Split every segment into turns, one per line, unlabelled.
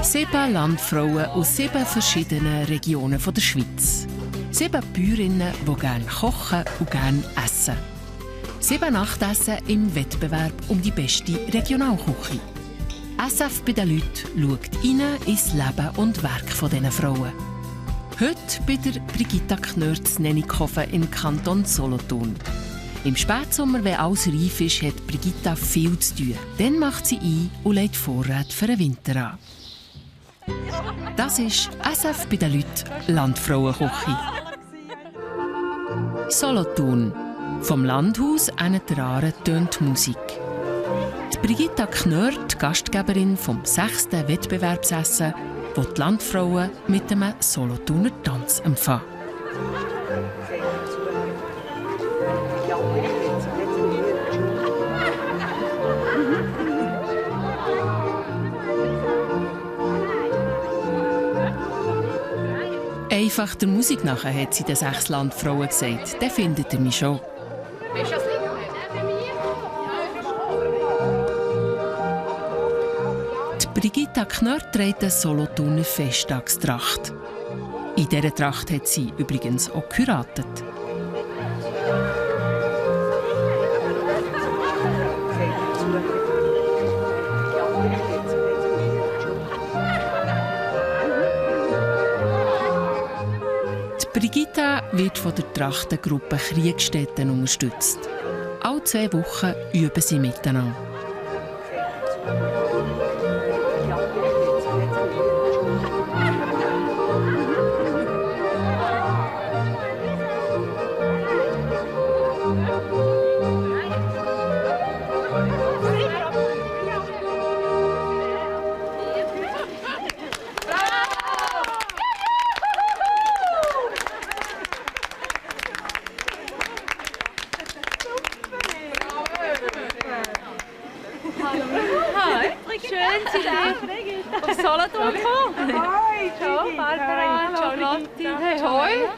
7 Landfrauen aus 7 verschiedenen Regionen der Schweiz. 7 Bäuerinnen, die gerne kochen und gerne essen. 7 Nachtessen im Wettbewerb um die beste Regionalküche. SF bei den Leuten schaut rein ins Leben und Werk dieser Frauen. Heute bei der Brigitta Knörz Nennikofen im Kanton Solothurn. Im Spätsommer, wenn alles reif ist, hat Brigitta viel zu tun. Dann macht sie ein und legt Vorräte für den Winter an. Das ist SF bei den Leuten Landfrauenküche. Solothurn. Vom Landhaus an der Aare tönt Musik. Die Brigitta Knörr, die Gastgeberin vom 6. Wettbewerbsessen, wo die Landfrauen mit einem Solothurner Tanz empfangen. Einfach der Musik nachher, hat sie den 6 Landfrauen gesagt. Den findet ihr mich schon. Die Brigitta Knörr trägt eine Solothurner Festtagstracht. In dieser Tracht hat sie übrigens auch geheiratet. Brigitta wird von der Trachtengruppe Kriegstätten unterstützt. Alle 2 Wochen üben sie miteinander.
Auf Solothurn gekommen. Hoi, ciao Barbara, ciao Lotti. Hey, hoi.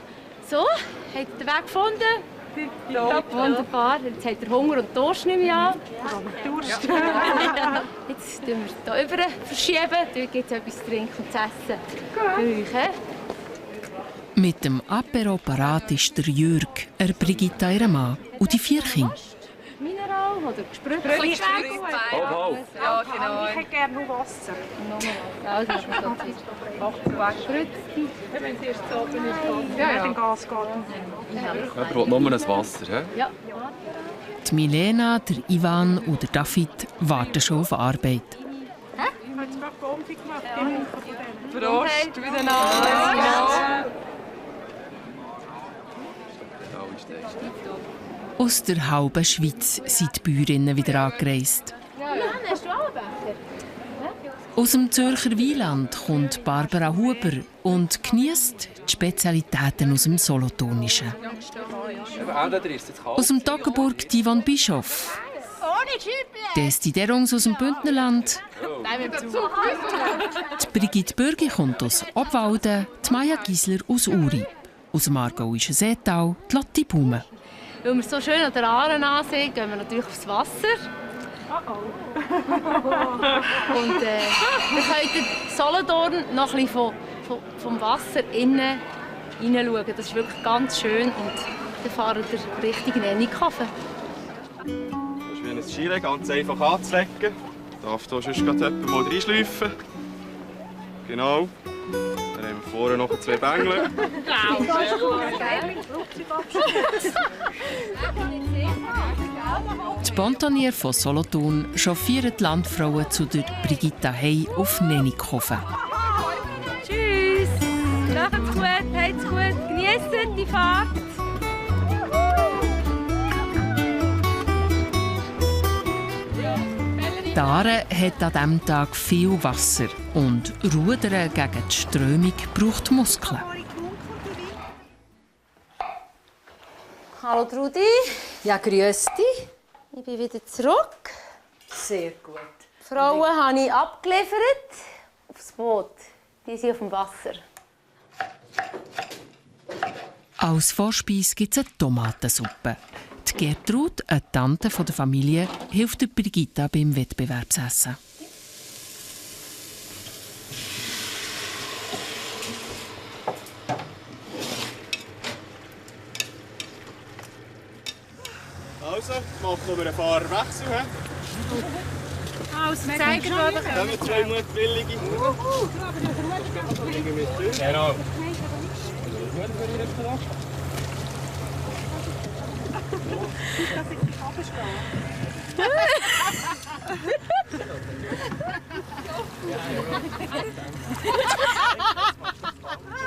So, habt ihr den Weg gefunden? Ja, wunderbar. Jetzt habt ihr Hunger und Durst, nehme ich an. Durst. Jetzt tun wir hier rüber verschieben. Dort gibt es etwas zu trinken und zu essen. Für euch.
Mit dem Apero parat ist der Jürg, Brigitta ihr Mann und die 4 Kinder.
Mineral oder gespritzt?
Ja, genau. Ich hätte gerne noch Wasser.
Ja, das ist gespritzt.
Wenn es erst so oben ist, ja, den Gasgarten.
Man braucht nur ein Wasser. He?
Ja.
Die Milena, der Ivan und der David warten schon auf Arbeit.
Ich habe jetzt gerade Pommes gemacht.
Prost miteinander.
Aus der halben Schweiz sind die Bäuerinnen wieder angereist.
Hast du auch einen Becher?
Aus dem Zürcher Wieland kommt Barbara Huber und genießt die Spezialitäten aus dem Solothurnischen. Aus dem Toggenburg die Yvonne Bischof. Destiderungs aus dem Bündnerland. Die Brigitte Bürgi kommt aus Obwalden, die Maja Gisler aus Uri. Aus dem Aargauischen Seetal die Lotti Baume.
Weil wir so schön an der Aare ansehen, gehen wir natürlich aufs Wasser. Und wir können in Solothurn noch ein bisschen vom Wasser innen hineinschauen. Das ist wirklich ganz schön. Und dann fahren wir Richtung Nennikofen.
Das ist wie ein Chile, ganz einfach anzulegen. Darf hier sonst gerade jemand mal reinschleifen. Genau. Dann haben wir vorne noch 2 Bängel.
Die Pontonier von Solothurn chauffieren die Landfrauen zu der Brigitta Hey auf Nennikofen.
Tschüss! Macht's gut, habt's gut, genießt die Fahrt!
Die Aare hat an diesem Tag viel Wasser und Rudern gegen die Strömung braucht Muskeln.
Hallo Trudi.
Ja, grüß dich.
Ich bin wieder zurück.
Sehr gut.
Die Frauen habe ich abgeliefert aufs Boot. Die sind auf dem Wasser.
Als Vorspeise gibt es eine Tomatensuppe. Die Gertrud, eine Tante der Familie, hilft der Brigitta beim Wettbewerbsessen.
Also, macht noch einen Fahrerwechsel.
Also, zeigen wir mal.
Kommen 2 Mutwillige. Genau.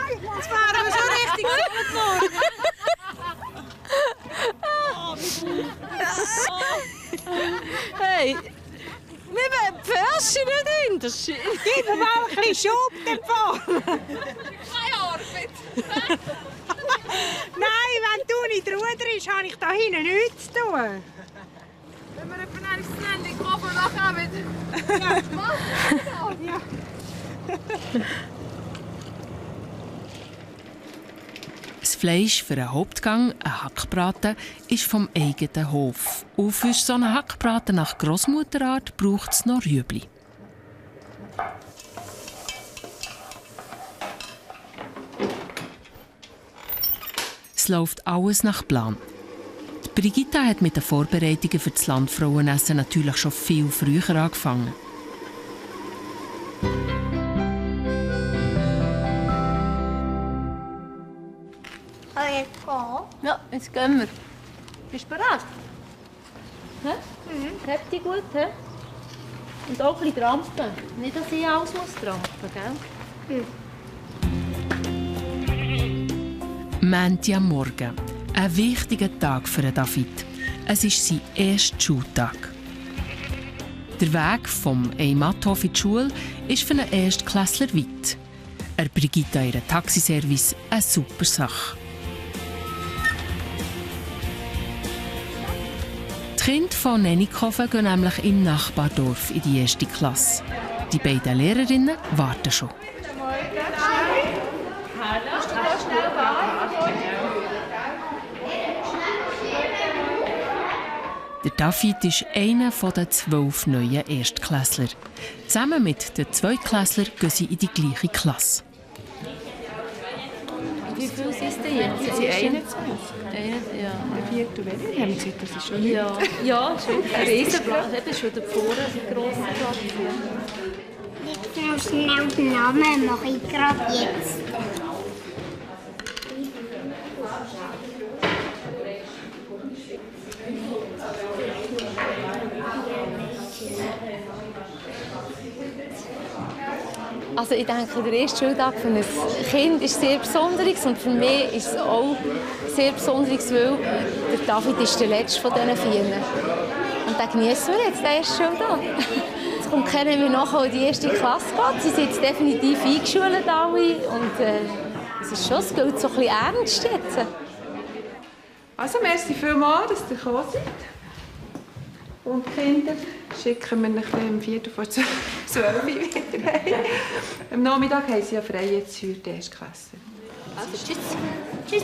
Jetzt fahren wir schon richtig vor.
Hey, wir wollen die Pfösche nicht hinterschieben.
Gib mir mal ein bisschen Schub davon.
Keine Arbeit.
Nein, wenn du nicht ruderst, habe ich da hinten nichts zu tun.
Wenn wir etwa ins Handy kommen und nachher wieder... Ja.
Das Fleisch für einen Hauptgang, ein Hackbraten, ist vom eigenen Hof. Und für so einen Hackbraten nach Grossmutterart braucht es noch Rüebli. Es läuft alles nach Plan. Die Brigitta hat mit den Vorbereitungen für das Landfrauenessen natürlich schon viel früher angefangen.
Ja, jetzt gehen wir. Bist du bereit? Hebt dich gut, hä? Und auch ein bisschen trampen. Nicht, dass ich alles trampen, gell?
Montag am Morgen. Ein wichtiger Tag für David. Es ist sein erster Schultag. Der Weg vom Eimathof in die Schule ist für einen Erstklässler weit. Brigitta ihren Taxiservice eine super Sache. Die Kinder von Nennikofen gehen nämlich im Nachbardorf in die 1. Klasse. Die beiden Lehrerinnen warten schon. Der David ist einer der 12 neuen Erstklässler. Zusammen mit den Zweitklässlern gehen sie in die gleiche Klasse.
Wie viel ist es denn jetzt?
Sie 21.
Ja.
Der 4. Welle. Wir haben gesagt, das ist schon nicht.
Ja, ja, ist wirklich ein Riesenplatz. Eben schon davor ein grosser Platz.
Ich muss schnell den Namen mache ich gerade jetzt.
Also ich denke, der erste Schultag für ein Kind ist sehr besonderes und für mich ist es auch sehr besonderes, weil der David ist der letzte von diesen 4. Und den genießen wir jetzt, den ersten Schultag. Jetzt kommt keiner mehr nachher in die 1. Klasse geht. Sie sind jetzt definitiv eingeschult alle und es ist schon, es gilt so ein bisschen ernst jetzt.
Also, merci vielmals, dass ihr gekommen seid. Und die Kinder schicken wir nach dem 11:45 wieder heim. Am Nachmittag haben sie ja frei jetzt für die Erstklasse.
Also tschüss. Tschüss.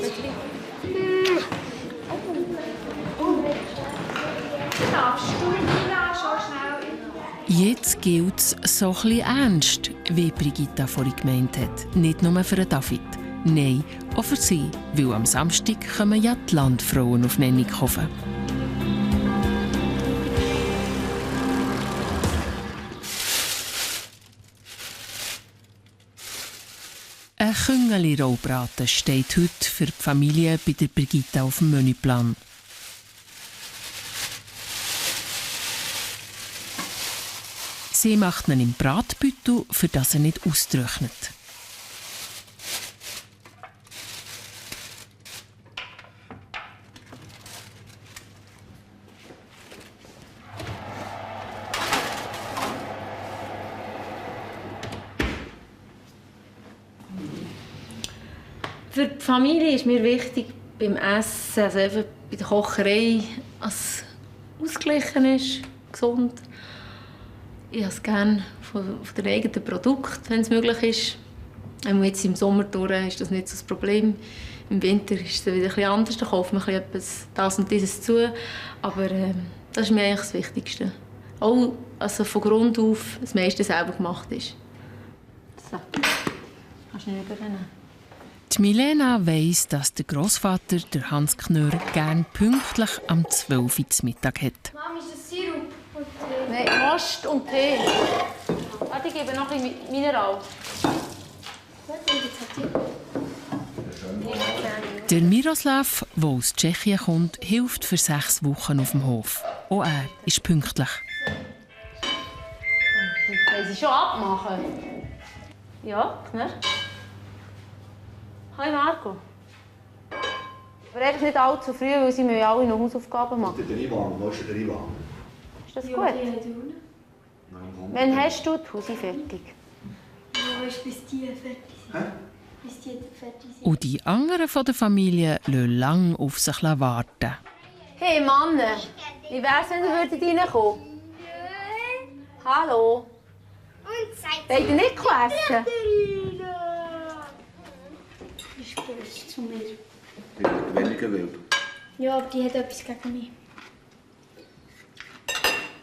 Darfst du, Nina, schon schnell?
Jetzt gilt es so ein bisschen ernst, wie Brigitta vorhin gemeint hat. Nicht nur für David, nein, auch für sie, weil am Samstag kommen ja die Landfrauen auf Nennikofen. Ein Küngeli-Rollbraten steht heute für die Familie bei der Brigitta auf dem Menüplan. Sie macht ihn im Bratbeutel, für das er nicht austrocknet.
Für die Familie ist mir wichtig beim Essen, also eben bei der Kocherei, dass es ausgeglichen ist, gesund. Ich habe es gerne von den eigenen Produkten, wenn es möglich ist. Jetzt im Sommer ist das nicht so das Problem. Im Winter ist es wieder etwas anders, da kauft man etwas das und dieses zu. Aber das ist mir eigentlich das Wichtigste. Auch also von Grund auf das meiste selber gemacht ist. So, kannst du nicht überrennen.
Die Milena weiss, dass der Grossvater, der Hans Knör, gern pünktlich am 12 Uhr zu Mittag hat.
Mami, ist das Sirup? Nein, Most und Tee. Warte, ich gebe noch ein bisschen Mineral.
Der Miroslav, der aus Tschechien kommt, hilft für 6 Wochen auf dem Hof. Auch er ist pünktlich.
Wollen Sie schon abmachen? Ja, Knör. Hi Marco. Aber einfach nicht allzu früh, weil sie müssen alle noch Hausaufgaben machen.
Der Ivan, wo ist der Ivan?
Ist das gut? Wann hast du die Hause fertig?
Ja, ist bis die fertig sind.
Hä?
Bis die fertig sind.
Und die anderen von der Familie lassen lange auf sich warten.
Hey Männer, wie wär's, wenn ihr reinkommen würdet? Hallo?
Und seid
Wollt ihr nicht essen?
ist böse zu mir.
Weniger wild.
Ja, aber die hat etwas gegen mich.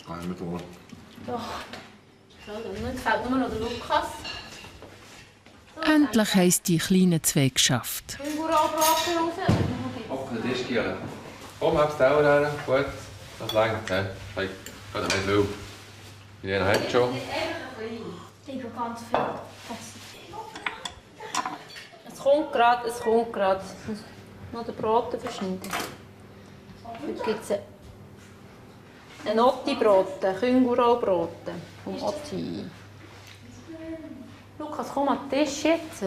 Kann ich mir tun.
Doch. So, dann fehlt nur noch der Lukas.
Endlich haben es die kleinen zwei geschafft.
Küngurobraten raus.
Auf den Tisch gehen. Komm, hab's Dauer her. Gut, das reicht. Hey, geht nicht viel. Jeder hat schon.
Ich habe ganz viel.
Es kommt gerade, es kommt gerade. Ich muss noch den Braten verschneiden. Heute gibt es einen Otti-Braten, Küngurobraten vom Otti. Lukas, komm an den Tisch jetzt.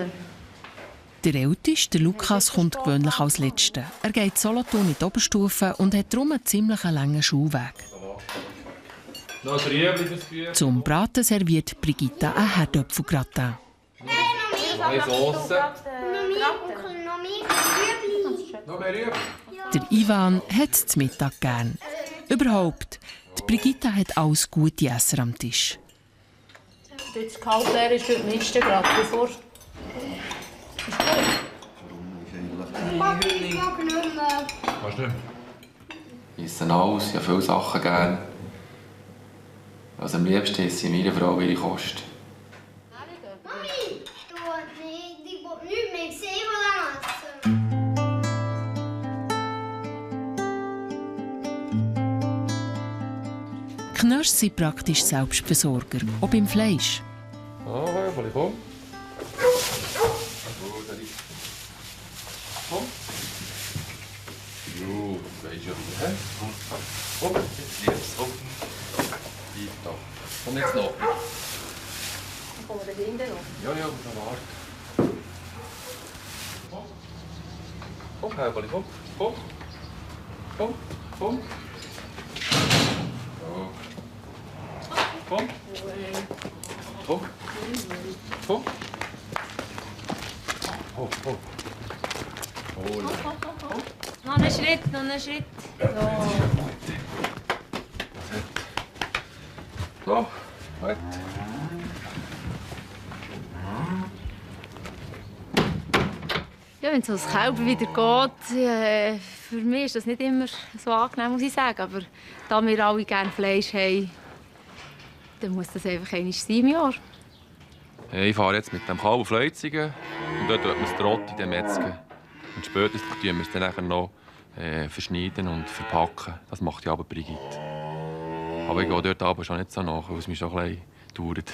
Der Älteste, der Lukas, kommt gewöhnlich als Letzter. Er geht Solothurn in die Oberstufe und hat darum einen ziemlich langen Schulweg.
Noch ein Rüebli fürs Feuer.
Zum Braten serviert Brigitta einen Herdöpfelgratin.
Noch mehr Soße.
Noch mehr Rüebli.
Noch mehr Rüebli.
Der Ivan hat es zu Mittag gern. Überhaupt, die Brigitta hat alles gute Esser am Tisch.
Jetzt kalt leer ist heute Miste gerade, bevor...
Papi, ich mag nicht mehr.
Was nicht? Ich esse alles, ich habe viele Sachen gern. Also am liebsten esse ich meiner Frau ihre Kost.
Mami, du nicht, ich will nichts mehr sehen von dem Essen.
Knörs sind praktisch Selbstversorger, auch beim Fleisch.
Ah, Häufeli, komm. Komm. Jo, das weisst du ja wieder, hä? Komm, jetzt liebst du. Bleib da. Komm jetzt noch.
Dann kommen wir da hinten noch.
Ja, dann warte. Komm, Häufeli, komm. Komm. Komm, komm. So. Komm. Komm. Komm. Oh, oh. Oh,
Noch einen Schritt, noch einen Schritt.
So, gut.
Ja, wenn so das Kälber wieder geht, für mich ist das nicht immer so angenehm, muss ich sagen. Aber da wir alle gerne Fleisch haben, dann muss das einfach einmal sein im Jahr.
Ich fahre jetzt mit dem Kalb auf Leutzigen und dort tut man es Trott in den Metzgen. Und später tun wir es dann nachher noch verschneiden und verpacken. Das macht ja aber Brigitte. Aber ich gehe dort aber schon nicht so nach, weil es mich schon ein bisschen dauert.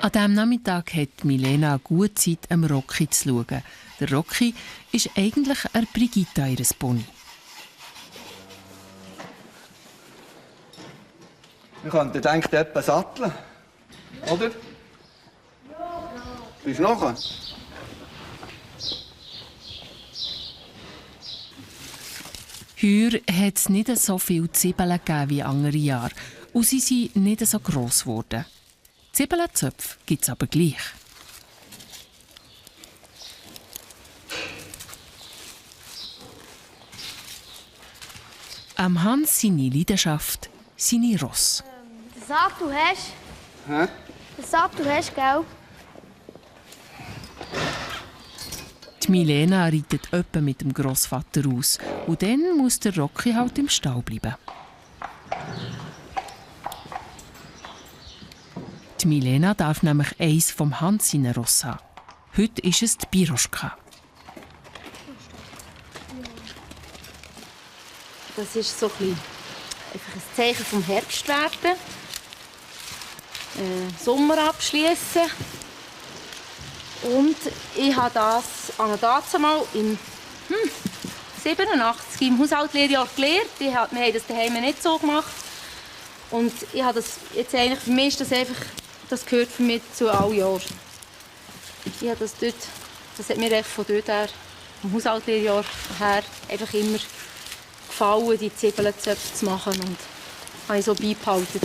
An diesem Nachmittag hat Milena gut Zeit, am Rocky zu schauen. Der Rocky ist eigentlich eine Brigitta, ihr Pony.
Wir könnten, denke ich, etwas satteln. Oder? Bist du nachher?
Heuer hat es nicht so viele Zwiebeln gegeben wie andere Jahre. Und sie sind nicht so gross geworden. Zwiebelzöpfe gibt es aber gleich. Am Hans seine Leidenschaft, seine Ross.
Den Sack du hast.
Hä?
Den Sack du hast, gell?
Die Milena reitet öppe mit dem Grossvater aus. Und dann muss der Rocky halt im Stall bleiben. Die Milena darf nämlich eins vom Hans seiner Ross haben. Heute ist es die Biroschka.
Das ist so ein Zeichen vom Herbst werden. Sommer abschließen. Und ich habe das mal im 87 im Haushaltslehrjahr gelernt. Wir haben das daheim nicht so gemacht. Und ich habe das jetzt eigentlich, für mich ist das einfach, das gehört für mich zu allen Jahren. Ich habe das dort, das hat mir echt von dort her, vom Haushaltslehrjahr her, einfach immer gefallen, die Zwiebelzöpfe zu machen, und habe ich so beibehalten.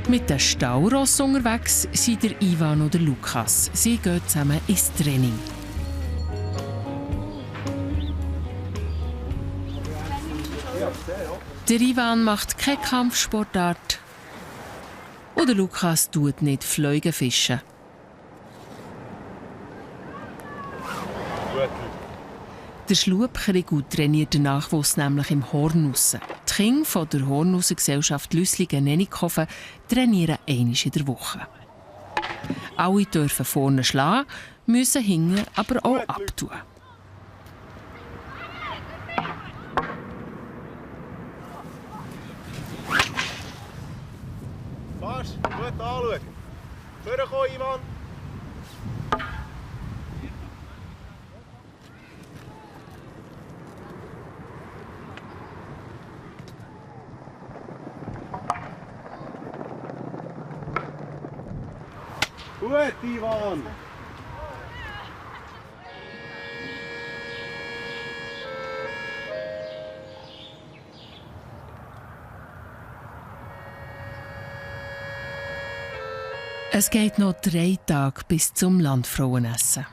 Mit den Stallross unterwegs sind der Ivan und der Lukas. Sie gehen zusammen ins Training. Der Ivan macht keine Kampfsportart. Und der Lukas tut nicht Fleugenfischen. Der Schlubchrigu trainiert den Nachwuchs nämlich im Hornussen. Die Kinder von der Hornussengesellschaft Lüsslingen-Nennikofen trainieren einmal in der Woche. Alle dürfen vorne schlagen, müssen hinten aber auch abtun.
Fast, gut anschauen. Vorkommen, Ivan. Gut, Ivan!
Es geht noch 3 Tage bis zum Landfrauenessen.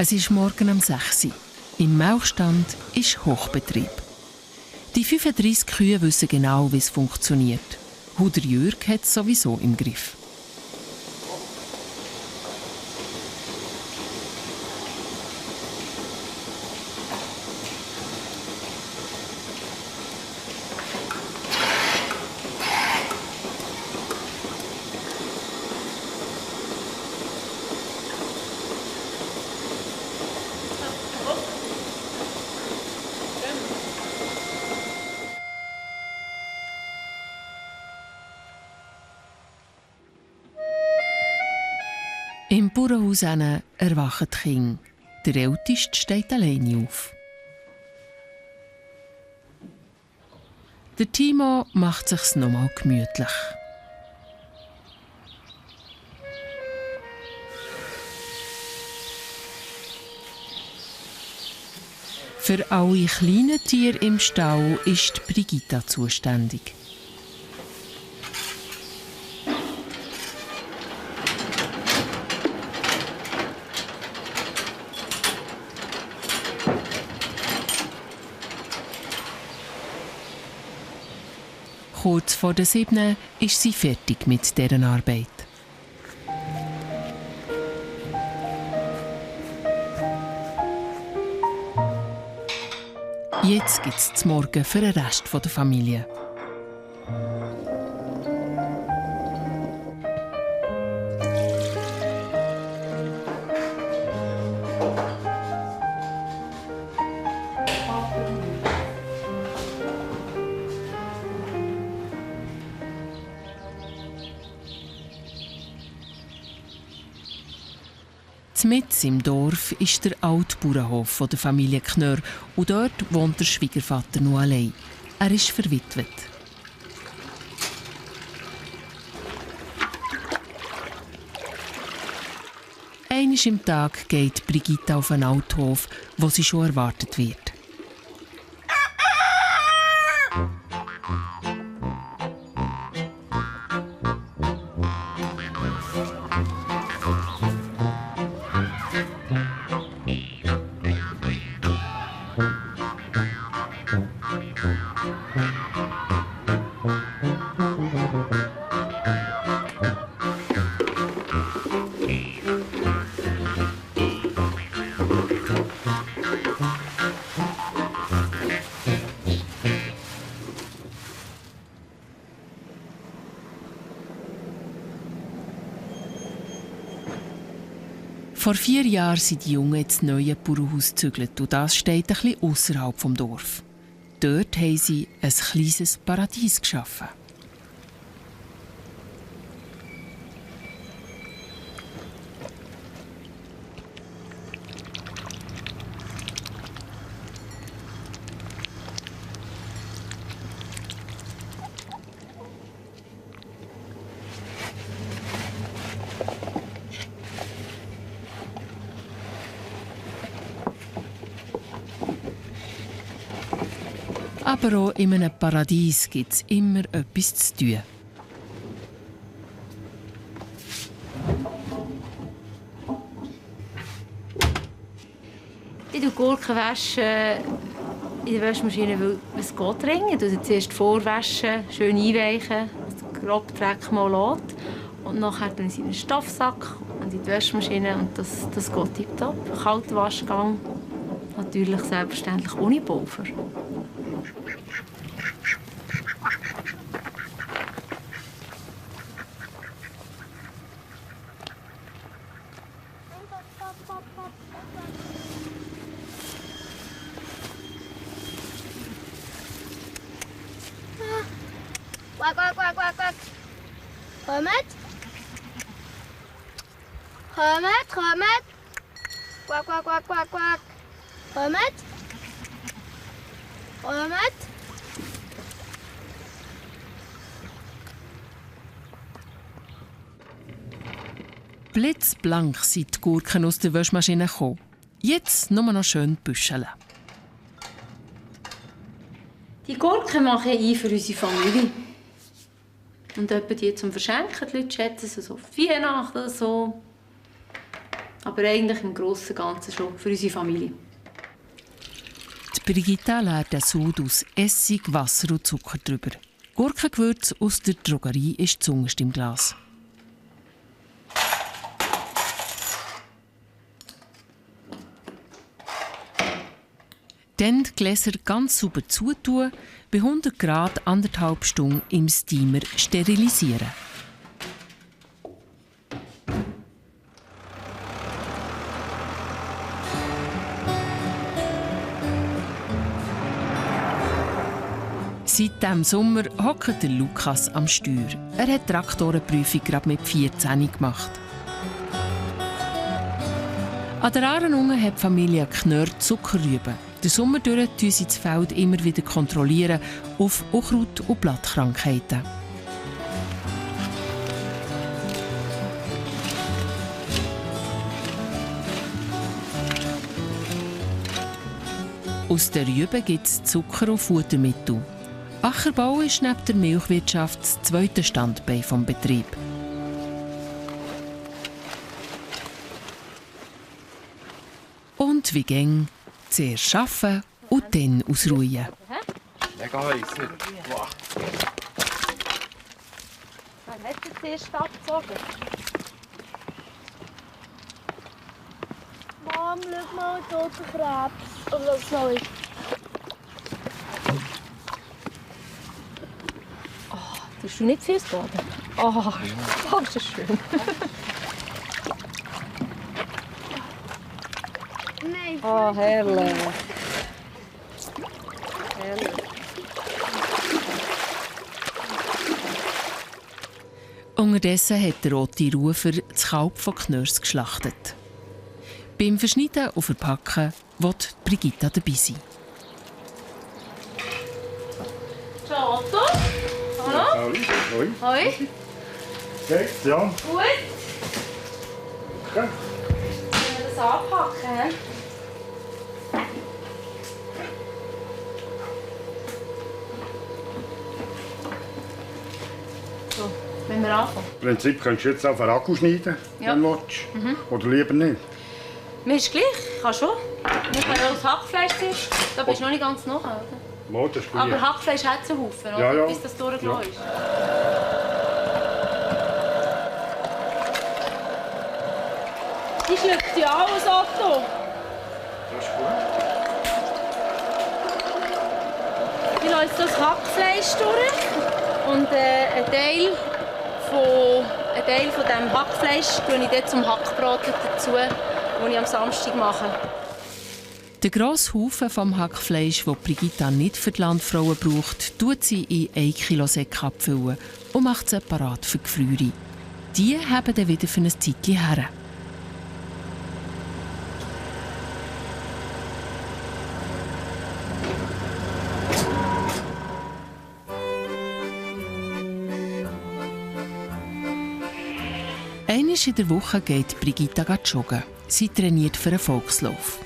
Es ist morgen um 6 Uhr. Im Milchstand ist Hochbetrieb. Die 35 Kühe wissen genau, wie es funktioniert. Huder Jürg hat es sowieso im Griff. Im Bauernhaus erwachen die Kinder. Der Älteste steht alleine auf. Der Timo macht sich's nochmal gemütlich. Für alle kleinen Tiere im Stall ist Brigitta zuständig. Kurz vor der 7 ist sie fertig mit dieser Arbeit. Jetzt gibt es zum Morgen für den Rest der Familie. Mitten im Dorf ist der alte Bauernhof der Familie Knörr und dort wohnt der Schwiegervater nur allein. Er ist verwitwet. Einmal im Tag geht Brigitte auf einen Althof, wo sie schon erwartet wird. Vor 4 Jahren sind die Jungen ins neue Bauernhaus gezügelt und das steht ein bisschen ausserhalb vom Dorf. Dort haben sie ein kleines Paradies geschaffen. Aber auch in einem Paradies gibt es immer etwas zu tun.
Ich wasche Gurken in der Waschmaschine, weil es geht dringend. Also zuerst vorwaschen, schön einweichen, dass der grobe Dreck mal lässt. Und nachher tue ich sie in einen Stoffsack und in die Waschmaschine. Und das geht tipptopp. Kalter Waschgang, natürlich selbstverständlich ohne Pulver.
Quack, quack, quack, quack, quack. Kommt. Kommt, kommt. Quack, quack, quack, quack, quack. Kommt. Kommt.
Blitzblank sind die Gurken aus der Waschmaschine gekommen. Jetzt nur noch schön büscheln.
Die Gurken mache ich für unsere Familie. Und etwa die zum Verschenken. Die Leute schätzen sie so auf Weihnachten oder so. Aber eigentlich im Großen und Ganzen schon für unsere Familie.
Die Brigitte leert den Sud aus Essig, Wasser und Zucker drüber. Gurkengewürz aus der Drogerie ist zuunterst im Glas. Dann die Gläser ganz sauber zutun, bei 100 Grad 1,5 Stunden im Steamer sterilisieren. Seit diesem Sommer hockt der Lukas am Steuer. Er hat die Traktorenprüfung gerade mit 14 gemacht. An der Aarnungen hat die Familie Knörr Zuckerrüben. Den Sommer durch tun sie das Feld immer wieder kontrollieren auf Unkraut- und Blattkrankheiten. Aus den Rüben gibt es Zucker und Futtermittel. Ackerbau ist neben der Milchwirtschaft das zweite Standbein des Betriebs. Und wie gäng, zuerst arbeiten und dann ausruhen.
Mega heiß, nicht? Wow.
Wer hat jetzt zuerst abgezogen?
Mom, schau mal einen toten Krebs. Oder was soll ich?
Tust du nicht fürs Baden? Oh, das ist schön.
Nein.
Oh, herrlich. Herrlich.
Unterdessen hat der Rote Rufer das Kalb von Knörs geschlachtet. Beim Verschneiden und Verpacken will Brigitta dabei sein.
Ciao Otto. Hallo.
Hoi.
Hoi.
Geht's, ja?
Gut.
Okay.
Sollen wir das anpacken? So, wenn wir anfangen.
Im Prinzip könntest du jetzt auf einen Akku schneiden,
Ja.
wenn du willst. Oder lieber nicht.
Mir ist gleich, ich kann schon. Wir können auch das Hackfleisch zuerst. Da bist du noch nicht ganz nach, oder?
Mal, das ist gut.
Aber Hackfleisch hat es einen Haufen, oder?
Ja, ja.
Bis das durchgelassen ist. Die schluckt ja alles, Otto.
Das ist gut.
Ich lasse jetzt das Hackfleisch durch. Und ein Teil von diesem Hackfleisch tue ich dann zum Hackbraten dazu, das ich am Samstag mache.
Den grossen Haufen vom Hackfleisch, den Brigitta nicht für die Landfrauen braucht, tut sie in 1 Kilo Säcke abfüllen und macht sie parat für die Gefriere. Die haben dann wieder für ein Zeitchen her. Einmal in der Woche geht Brigitta joggen. Sie trainiert für einen Volkslauf.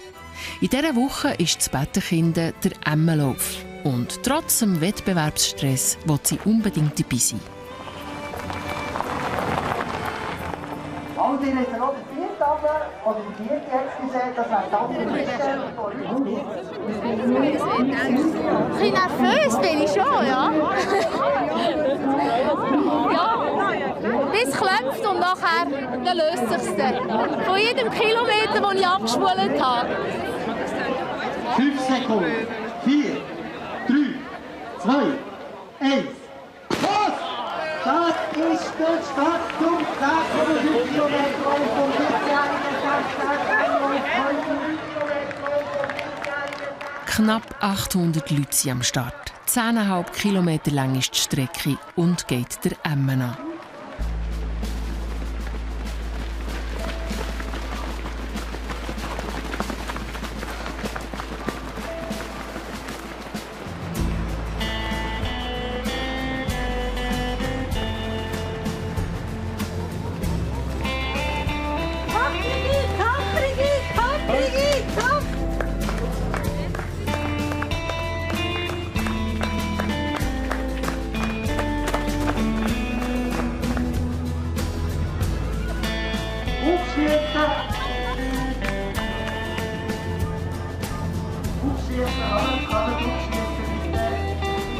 In dieser Woche ist das Bettenkind der Emmenlauf. Und trotz dem Wettbewerbsstress will sie unbedingt dabei sein.
Haben Sie nicht noch den Viertagler oder die vierte jetzt gesehen, das heißt
Ein bisschen nervös bin ich schon, ja.
Ja, bis es klopft und nachher dann löst es sich dann. Von jedem Kilometer, den ich abgespult habe.
5 Sekunden. 4, 3, 2, 1. Los! Das ist der Startpunkt. 10,5 Kilometer vom 17-jährigen
Knapp 800 Leute sind am Start. 10,5 Kilometer lang ist die Strecke und geht der Emmen an.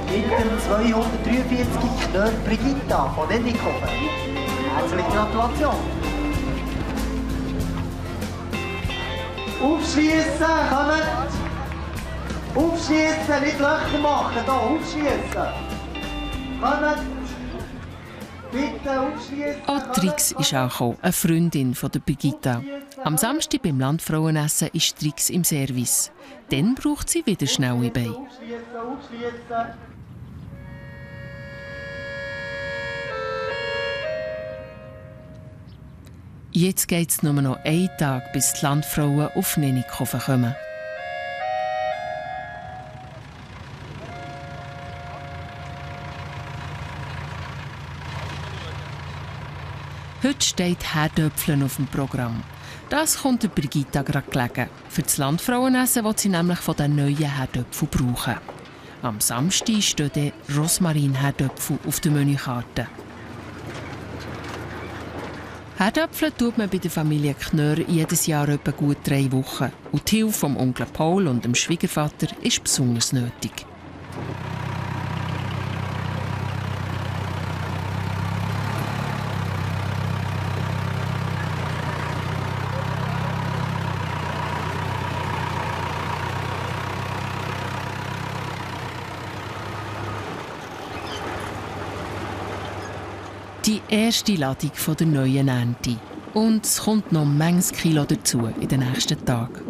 Mit dem 243 Knör Brigitta von Endikofen. Herzliche Gratulation. Aufschießen, kommt! Aufschießen, nicht Löcher machen, hier, aufschießen. Kommt! Bitte aufschießen.
Auch Trix ist auch gekommen, eine Freundin von der Brigitta. Am Samstag beim Landfrauenessen ist Trix im Service. Dann braucht sie wieder schnelle Beine.
Aufschießen, aufschießen.
Jetzt geht es nur noch einen Tag, bis die Landfrauen auf Nennikofen kommen. Heute steht Herdöpfeln auf dem Programm. Das kommt der Brigitta gerade gelegen. Für das Landfrauenessen will sie nämlich von den neuen Herdöpfeln brauchen. Am Samstag stehen Rosmarin-Herdöpfel auf der Menükarte. Herdöpfel tut man bei der Familie Knör jedes Jahr etwa gut 3 Wochen. Und die Hilfe vom Onkel Paul und dem Schwiegervater ist besonders nötig. Die erste Ladung von der neuen Ernte. Und es kommt noch manches Kilo dazu in den nächsten Tagen.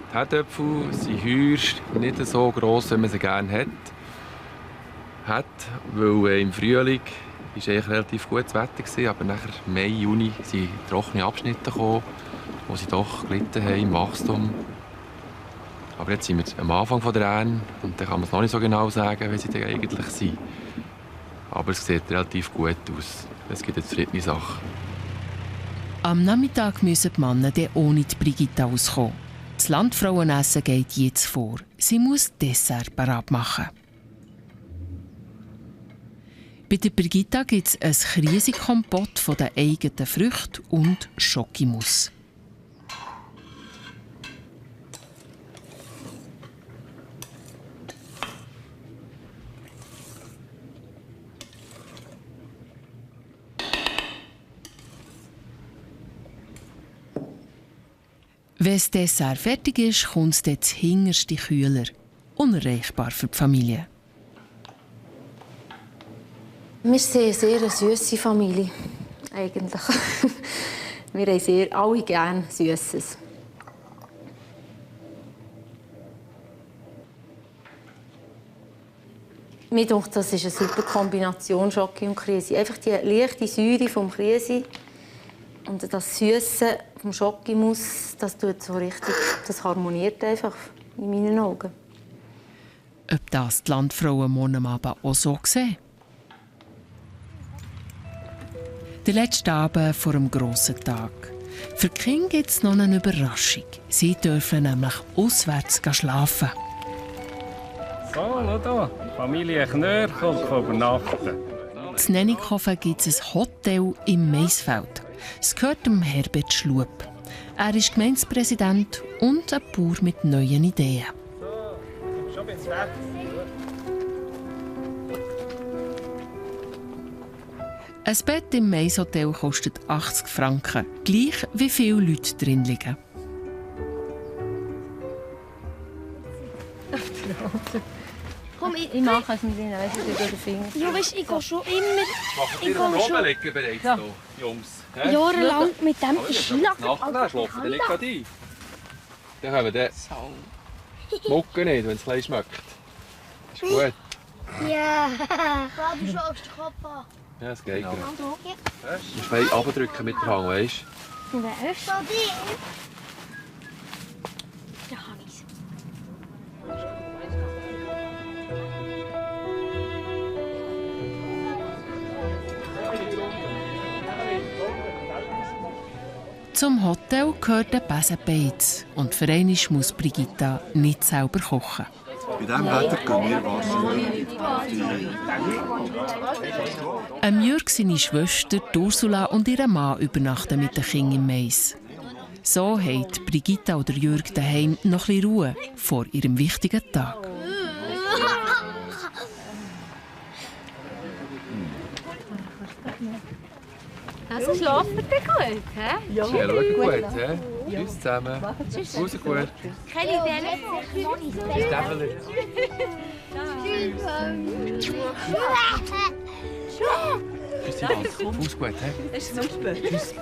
Die Herdöpfel sind heuer nicht so gross, wie man sie gerne hat. Weil im Frühling war eigentlich relativ gutes Wetter, aber nachher Mai, Juni sind trockene Abschnitte gekommen, wo sie doch gelitten haben im Wachstum. Aber jetzt sind wir am Anfang der Ernte und dann kann man es noch nicht so genau sagen, wie sie denn eigentlich sind. Aber es sieht relativ gut aus. Es gibt eine zufriedene Sache.
Am Nachmittag müssen die Männer dann ohne die Brigitte auskommen. Das Landfrauenessen geht jetzt vor. Sie muss Dessert parat machen. Bei der Brigitta gibt es ein Krisenkompott von den eigenen Früchten und Schokimus. Wenn das Dessert fertig ist, kommt es dann hinterste Kühler. Unerreichbar für die Familie.
Wir sind eine sehr süsse Familie, eigentlich. Wir haben alle gerne Süßes. Mir denkt, das ist eine super Kombination Schoki und Krise. Einfach die leichte Säure vom Krise und das Süße vom Schokimus, das tut so richtig, das harmoniert einfach in meinen Augen.
Ob das die Landfrauen morgen Abend auch so sehen? Der letzte Abend vor dem grossen Tag. Für die Kinder gibt es noch eine Überraschung. Sie dürfen nämlich auswärts schlafen.
So, schau da. Familie Knör kommt übernachten.
In Nennikhofen gibt es ein Hotel im Maisfeld. Es gehört dem Herbert Schlup. Er ist Gemeindepräsident und ein Bauer mit neuen Ideen.
Schon ein bisschen weg.
Ein Bett im Maishotel kostet 80 Franken, gleich wie viele Leute drin liegen.
Komm, ich mache es mit Ihnen, weißt du, durch den Finger.
Ja, weißt, ich gehe schon immer.
Machen Sie den oben liegen bereits, ja. Jungs?
Jahrelang mit dem Skilager.
Nachher schlafen Sie nicht gerade ein. Dann haben wir den Mucke nicht, wenn es klein schmeckt. Ist gut.
Ja. Warte, du schaust den Kopf an.
Ja, es geht. Du musst fein runterdrücken mit der Hand, weißt
du? Wer ist das? Da habe ich es.
Zum Hotel gehört der Besenbeiz. Und für einmal muss Brigitta nicht selber kochen.
Bei diesem Wetter gehen wir wahrscheinlich.
Jürg, seine Schwester Ursula und ihr Mann übernachten mit den Kindern im Mais. So haben Brigitta oder Jürg daheim noch ein bisschen Ruhe vor ihrem wichtigen Tag.
Also schlafen wir gut, hä?
Ja, schauen gut, hä? Tschüss zusammen. Tschüss gut.
Keine Idee.
Tschüss, Täfeler. Tschüss, Ivan. Fuß gut, hä?
Ist super.
Tschüss.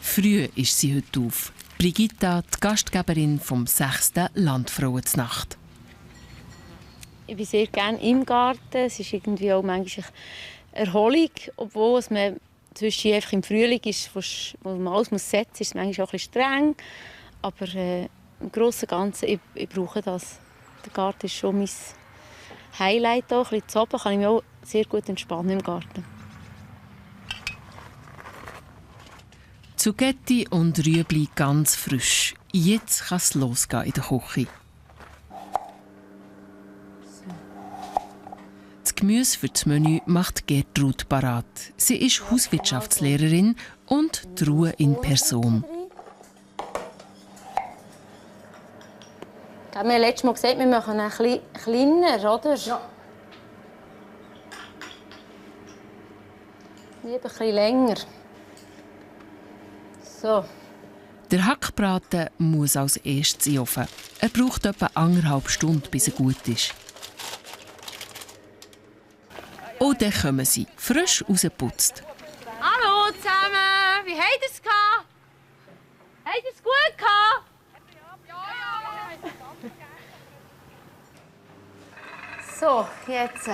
Früh ist sie heute auf. Brigitta, die Gastgeberin vom 6. Landfrauenznacht.
Ich bin sehr gerne im Garten. Es ist irgendwie auch manchmal Erholung, obwohl es man zwischen einfach im Frühling ist, wo man alles setzen muss, ist es manchmal auch ein bisschen streng. Aber im Großen und Ganzen, ich brauche das. Der Garten ist schon mein Highlight. Auch. Ein bisschen zu oben kann ich mich auch sehr gut entspannen im Garten.
Zucchetti und Rüebli ganz frisch. Jetzt kann es losgehen in der Küche. Das Gemüse für das Menü macht Gertrud parat. Sie ist Hauswirtschaftslehrerin und die Ruhe in Person.
Wir haben letztes Mal gesagt, wir machen ein bisschen kleiner, oder? Ja. Lieber ein bisschen länger. So.
Der Hackbraten muss als erstes in den Ofen. Er braucht etwa 1,5 Stunden, bis er gut ist. Und dann kommen sie, frisch rausgeputzt.
Hallo zusammen, wie habt ihr es gehabt? Habt ihr es gut gehabt?
So, jetzt.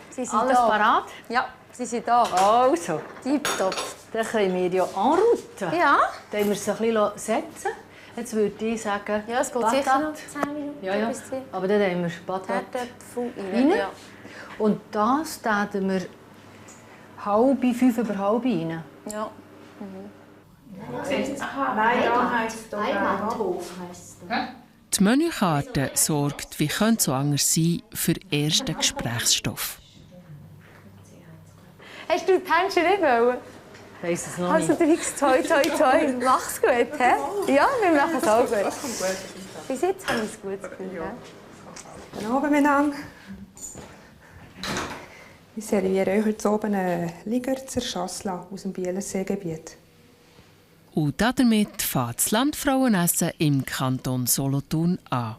Sie sind
Alles
da.
parat?
Ja, sie sind da.
Also.
Tipptopp.
Dann können wir ja anrouten.
Ja.
Dann wir es ein bisschen setzen. Jetzt würde ich sagen,
Ja, es geht
Patat.
sicher noch 10 Minuten.
Ja, ja.
bis 10.
Aber dann haben wir Patat rein.
Ja.
Und das täten wir 4:30 rein.
Ja.
Nein, heisst Heimathof.
Die Menükarte sorgt, wie könnte es so anders sein, für ersten Gesprächsstoff.
Hast du die Händchen nicht wollen?
Ich weiss es noch
Also,
nicht.
du bist toi. Mach's gut, hä? Ja, wir machen es auch gut. Bis jetzt haben wir es gut gefühlt. Ja.
Guten Abend miteinander. Ich serviere euch heute oben einen Ligerzer Schassla aus dem Bielenseegebiet.
Und damit fängt das Landfrauenessen im Kanton Solothurn an.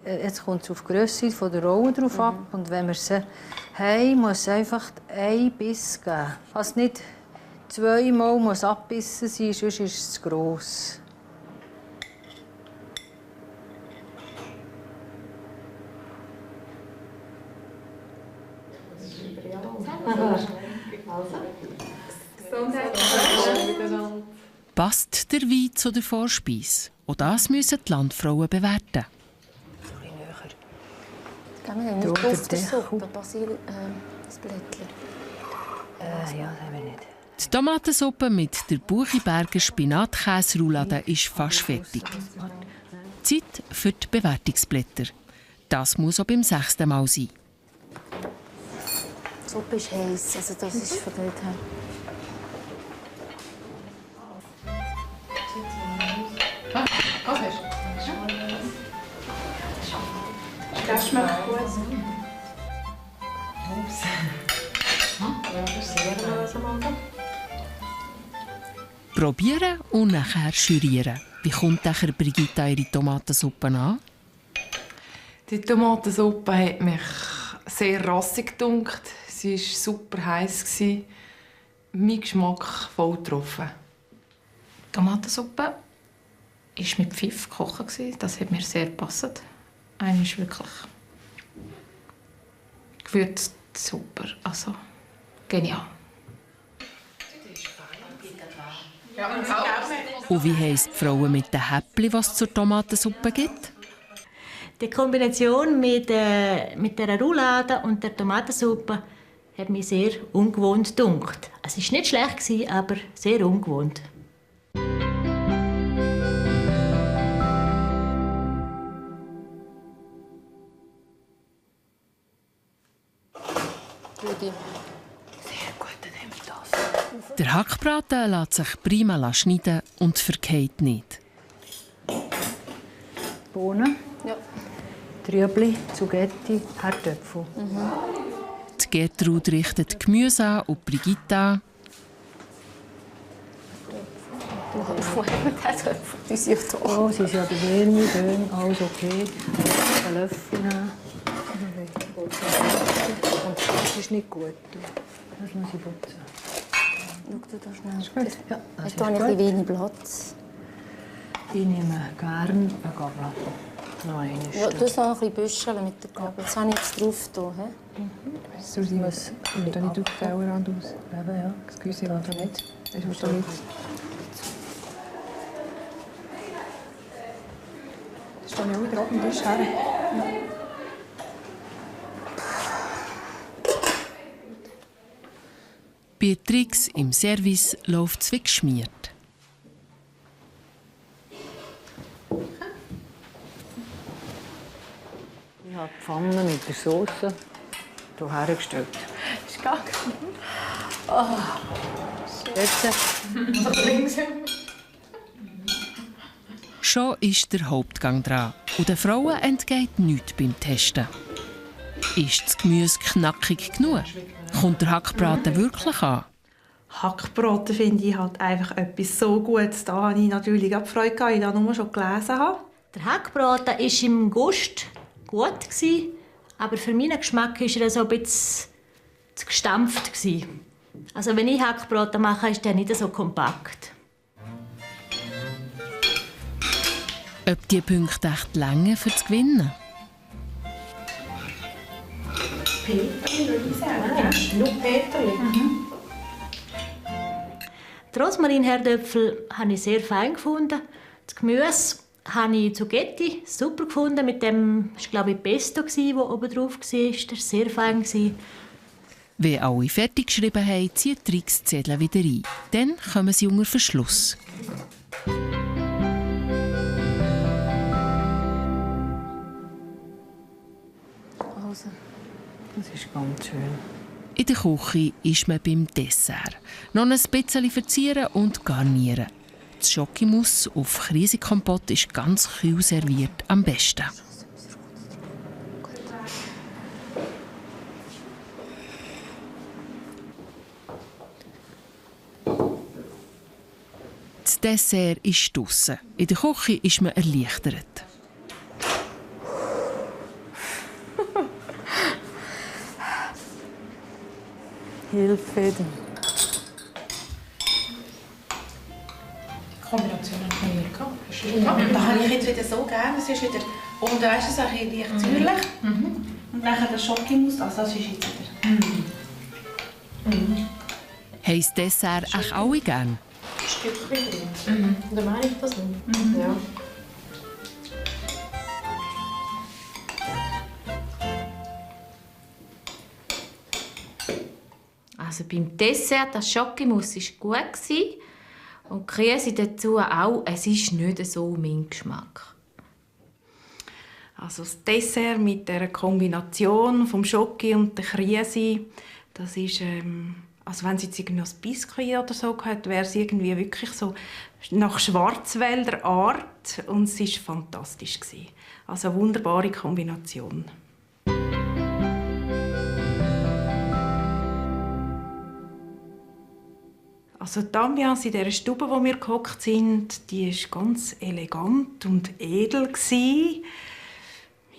Jetzt kommt es auf die Grösse der Rolle drauf ab. Und wenn wir sie haben, muss es einfach ein Biss geben. Also nicht 2-mal muss abbissen sein, sonst ist es zu gross.
Passt der Wein zu der Vorspeise? Auch das müssen die Landfrauen bewerten.
Wir haben nicht Pustersuppe, Basil, das Blättchen.
Ja, das haben wir nicht.
Die Tomatensuppe mit der Buchiberger Spinatkäse-Roulade ist fast fertig. Zeit für die Bewertungsblätter. Das muss auch beim 6. Mal sein.
Die Suppe ist heiß, also das ist von dort her.
Das schmeckt gut.
Probieren und nachher jurieren. Wie kommt nachher Brigitta ihre Tomatensuppe an?
Die Tomatensuppe hat mich sehr rassig gedunkt. Sie war super heiß. Mein Geschmack voll getroffen.
Die Tomatensuppe war mit Pfiff gekocht. Das hat mir sehr gepasst. Eine ist wirklich gewürzt super. Also genial.
Und wie heisst die Frauen mit den Häppchen, was es zur Tomatensuppe gibt?
Die Kombination mit der Roulade und der Tomatensuppe hat mich sehr ungewohnt gedunkt. Es war nicht schlecht, aber sehr ungewohnt.
Der Hackbraten lässt sich prima schneiden und verkeilt nicht.
Bohnen,
ja.
Trübli, Zugetti, Herdöpfel.
Die Gertrud richtet Gemüse an und Brigitta.
Die sind ja da.
Oh, sie ist ja der Wärme, schön, alles okay. Einen Löffel nehmen. Und das ist nicht gut. Das muss ich putzen.
Schau du da schnell.
Ist gut? Ja, das
Jetzt habe ich ein wenig Platz.
Ich nehme gerne eine Gabel. Noch eine.
Ja, du sollst noch ein bisschen büscheln mit der Gabel. Jetzt habe ich jetzt drauf.
Susi, was nimmt da nicht auf die Tellerrand aus?
Eben, ja.
Excuse, da nicht. Das ist da nicht. Das steht ja auch wieder oben, das ist her.
Bei Tricks im Service läuft es wie geschmiert.
Ich habe die Pfanne mit der Sauce hier hergestellt.
Ist gar
Schon ist der Hauptgang dran und den Frauen entgeht nichts beim Testen. Ist das Gemüse knackig genug? Kommt der Hackbraten wirklich an?
Hackbraten finde ich halt einfach etwas so Gutes. Da habe ich natürlich auch Freude gehabt, weil ich das nur schon gelesen habe.
Der Hackbraten war im Gust gut, aber für meinen Geschmack war er so ein bisschen zu gestampft. Also wenn ich Hackbraten mache, ist der nicht so kompakt.
Ob die Punkte echt länger für das Gewinnen?
Peterli würde ich sagen. Nur Peterli.
Die Rosmarinherdöpfel habe ich sehr fein gefunden. Das Gemüse habe ich Zucchetti super gefunden. Mit dem, das war glaube ich Pesto, das oben drauf war. Das war sehr fein.
Wenn alle fertig geschrieben haben, ziehen die Trickszettel wieder ein. Dann kommen sie unter Verschluss.
Also, das ist ganz schön.
In der Küche ist man beim Dessert. Noch ein bisschen verzieren und garnieren. Das Schokimousse auf Krisenkompott ist ganz kühl serviert am besten. Das Dessert ist draussen. In der Küche ist man erleichtert.
Hilfe.
Die Kombination hat mir nicht gehabt. Das habe ich jetzt wieder so gerne. Es ist wieder, und da ist es ein bisschen leicht säuerlich. Und nachher der Schokimousse, also das ist jetzt wieder.
Haben das Dessert auch alle gern?
Stückchen drin. Dann meine ich das nicht. Ja.
Also beim Dessert, das Schokimousse war gut. Und die Krise dazu auch, es ist nicht so mein Geschmack.
Also das Dessert mit der Kombination vom Schoki und der Krise, das ist, also wenn es jetzt irgendwie noch ein Biskuit oder so gehabt, wäre es irgendwie wirklich so nach Schwarzwälder Art und es war fantastisch. Also eine wunderbare Kombination. Also die Ambiance in dieser Stube, wo wir gehockt sind, die war ganz elegant und edel.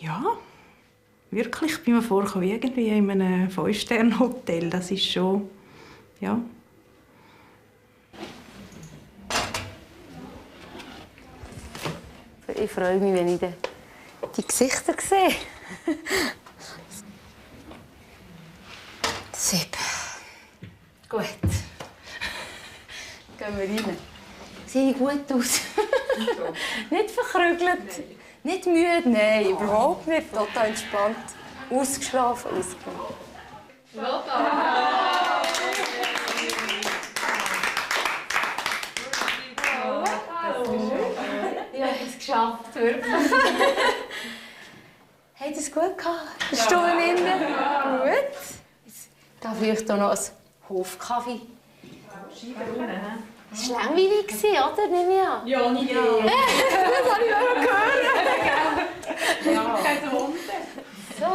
Ja, wirklich, ich bin mir vorgekommen, wie irgendwie in einem 5-Sterne-Hotel. Das ist schon, ja.
Ich freue mich, wenn ich die Gesichter sehe. Sepp. Gut. Gehen wir rein. Sehe ich gut aus? Nicht verkrügelt, nicht müde, nein, überhaupt nicht. Total entspannt, ausgeschlafen, ausgeruht. Ich habe es geschafft, wirklich. Hat es gut gehabt? Eine Stunde innen? Gut. Da vielleicht auch noch ein Hofkaffee. Das war langweilig, oder? Nehme ich an.
Ja, nicht ja.
Das habe ich auch gehört.
Ja. Keine Hunde.
So.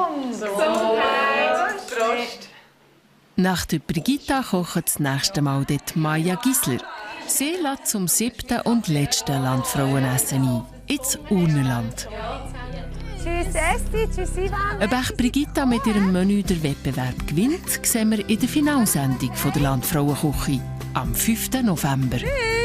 Prost.
Nach der Brigitta kocht das nächste Mal dort Maja Gisler. Sie lädt zum 7. und letzten Landfrauenessen ein. Ins Urnenland.
Tschüss Esti, tschüss Ivan.
Ob echt Brigitta mit ihrem Menü den Wettbewerb gewinnt, sehen wir in der Finalsendung der Landfrauenküche am 5. November.
Tschüss.